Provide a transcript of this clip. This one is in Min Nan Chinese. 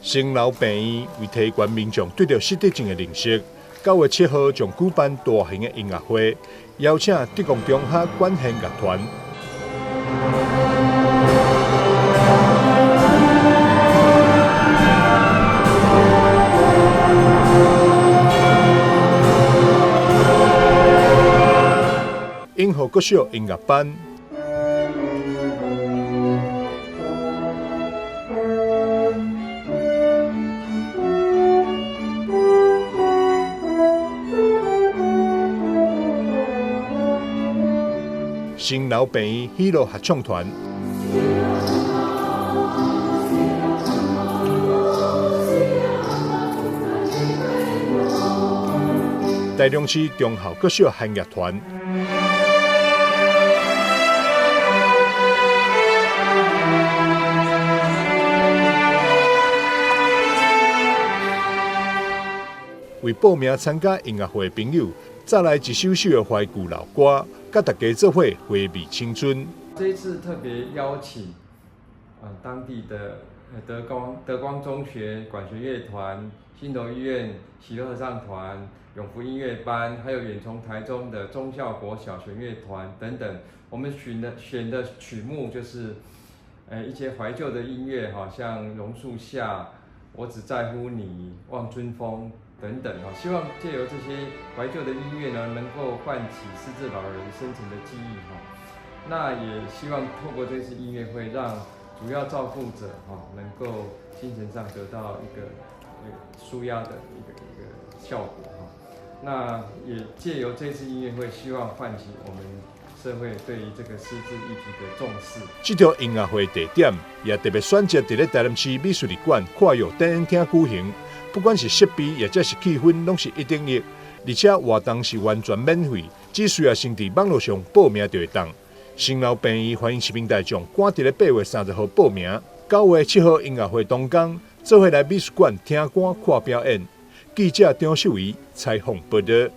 新樓病院為提懸民眾對著失智症的認識，9月7號將舉辦大型的音樂會，邀請德光中學管弦樂團。永和國小音樂班。新樓病院喜樂合唱團。台中市忠孝國小弦樂團。為報名參加音樂會的朋友，載來一首首的懷舊老歌，佮大家做伙回味青春。這一次特別邀請當地的德光中學管弦樂團、新樓醫院喜樂合唱團、永福音樂班，還有遠從台中的忠孝國小弦樂團等等。我們選的曲目就是，一些懷舊的音樂，哈，像榕樹下、我只在乎你、望春風等等，哈，希望借由這些懷舊的音樂呢，能夠喚起失智老人深層的記憶，哈。那也希望透過這次音樂會，讓主要照顧者哈，能夠精神上得到一個舒壓的一個效果，哈。那也借由這次音樂會，希望喚起我們社會對於這個失智議題的重視。這場音樂會地點也特別選擇佇咧台南市美術館跨越展演廳舉行。不管是設備抑者是氣氛，攏是一等一。而且活動是完全免費，只需要先佇網路上報名就會當。新樓病院歡迎市民大眾趕佇咧8月30號報名。9月7號音樂會當天，做伙來美術館聽歌看表演。記者張秀儀採訪報導。